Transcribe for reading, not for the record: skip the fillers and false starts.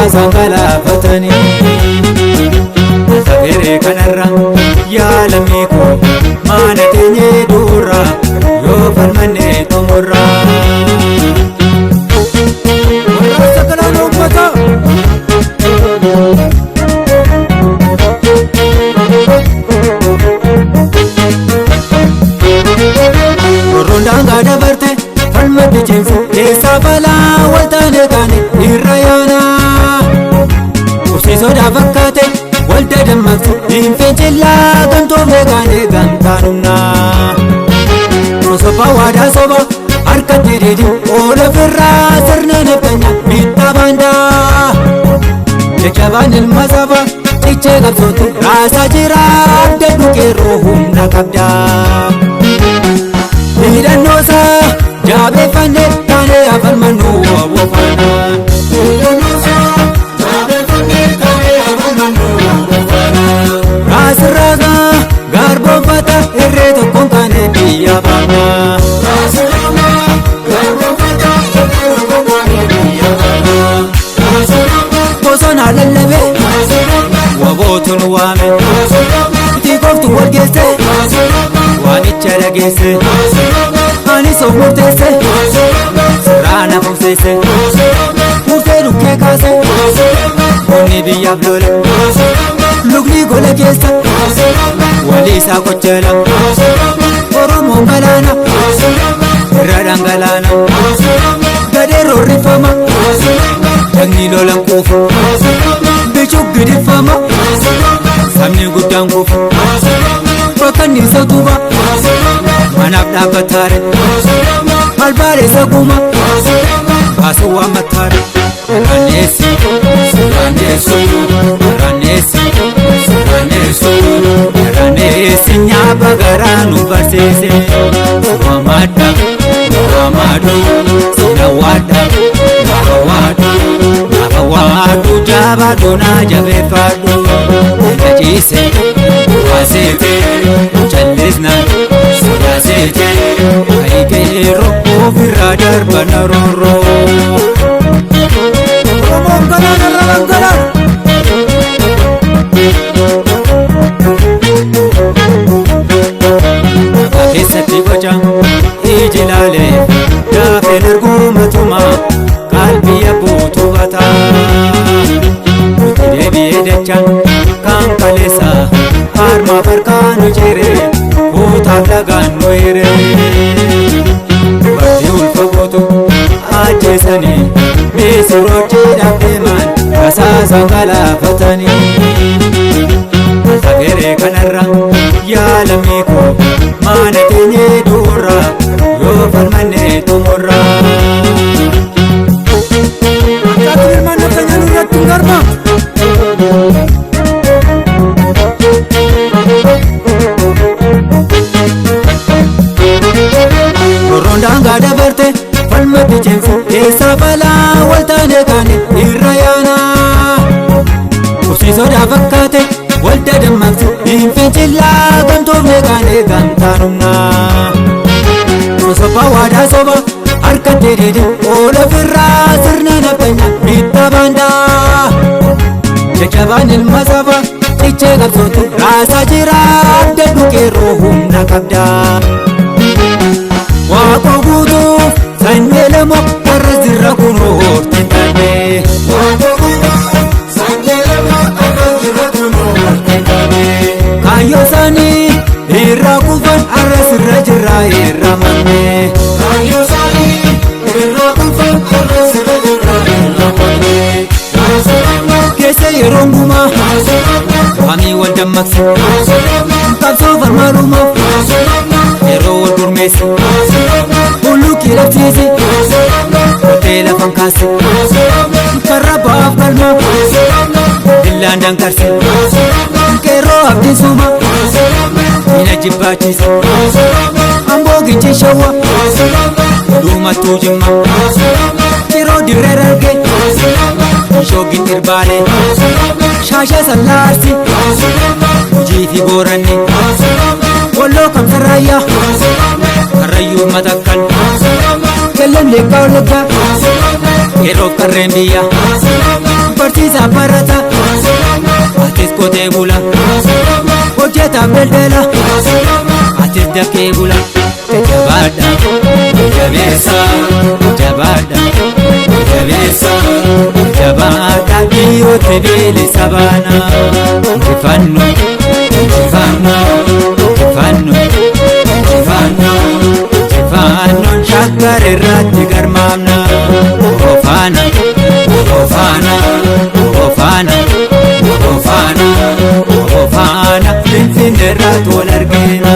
rasaasaan galaafatanii. Safeeree kanarra yaalamii koo maana teenyee duurra yoo falmannee xumurra. Warraaqsa galaana uummataa. Warroon daangaa dabarte falmatti cimsu keessaa balaa waltaane kaane irra yaana. Qubsiisoodhaa fakkaate walda dammaqsu hin fincillaa gamtoomne kaane gamtaan humnaa. Sosobbaa waadaa soba harkatti didi oola firraa sirna naftanyaa miidhaa baandaa. Jajjabaan ilma saba cichee qabsootu raasaa jira adda dhukeeroo humna qabda. Hidhannoosaa jabeeffannee taanee afalmannu wabofaana. Raasirraasnaa garboonfata irree tokkoon kaanee biyya baafna. Bosona lallabee wabootu nu waame itti gooftu wal geesse waamicha dhageesse anis of murteesse sirraa na fufseesse murtee dhukkee kaase bonni biyyaaf lola lukni gola keessa walii isaa kochela Oromoon galaana irra dhangalaana gadee roorrifama jagni lolan quufu bichuu gidifama sabni guddaan kufu bakka inni isa tuba manaaf dhaabbataare albaare isa guma baasuu waan mattaare. Raneessi raneessu raneessi raneessu raneessi nyaaba garaa nu barsiise wamadha wamadu sinawadha nafawadhu nafawadhu jabaadhu na jabeeffadhu na ciise waseete callisna sodaaseete ayiqeeroo ofirraa darbana roorroo. Oromoon galaana irra dhangalaana. Lafa keessatti boca iji ilaalee gaafeen arguu matuma qalbii abbootu bata. Nuti deebi'ee dachaan kan kaleessa harma farkaa nu jire kuutaaf lagaan nu hire. Dubartii ulfa gootu ajjeesanii misirrochiidhaaf deeman rasaasaan galaafatanii. Safeeree kanarra yaalamii koo maana teenyee duurra yoo falmannee xumurra. Akkaatti ilmaan naftanyaa nurratti hin garbaamtu. Warroon daangaa dabarte falmatti cimsu keessaa balaa waltaane kaane irra yaana. Qubsiisoodhaa fakkaate walda dammaqsu hin fincillaa gamtoofne kaane gamtaan humnaa. Sosobbaa waadaa soba harkatti didi oola firraa sirna naftanyaa miidhaa baandaa. Jajjabaan ilma saba cichee qabsootu raasaa jira adda dhukeeroo humna qabda. Waaqoo guutuuf sanyii lamoo warra sirra kunoo hortiin taane. Kaayyoo isaanii irraa kufan har'a sirra jirra irra manne. Keessa yeroon gumaa waamii wal dammaqse qabsoo farmaalumaaf yeroo wal gurmeesse hulluuqii labsiise kotee lafan kaase karra ba'aaf galma illaan dankarse qeerroo abdiin suma mina jibbaachise amboo ginci shawwa dhumattuu jimma ciroo dirree darge shoogin irbaale shaasha sallaarsi hojii fi booranni walloo kamsarraayyaa karrayyuu matakkal qellem leekkaa wallaggaa qeerroof qarreen biyya Barsiisaa barata, atis qotee bula, hojjetaan daldala, atis dafqee bula. Jabaadha, jabeessa, jabaadha, jabeessa, jabaadha, biyyootti bilisa baana. Injifannu, injifannu, injifannu, injifannu, injifannoon Shaggar irratti garmaamna. Ofaana, ofaana, ofaana, ofaana, ofaana, Finfinnee irratti wal argina.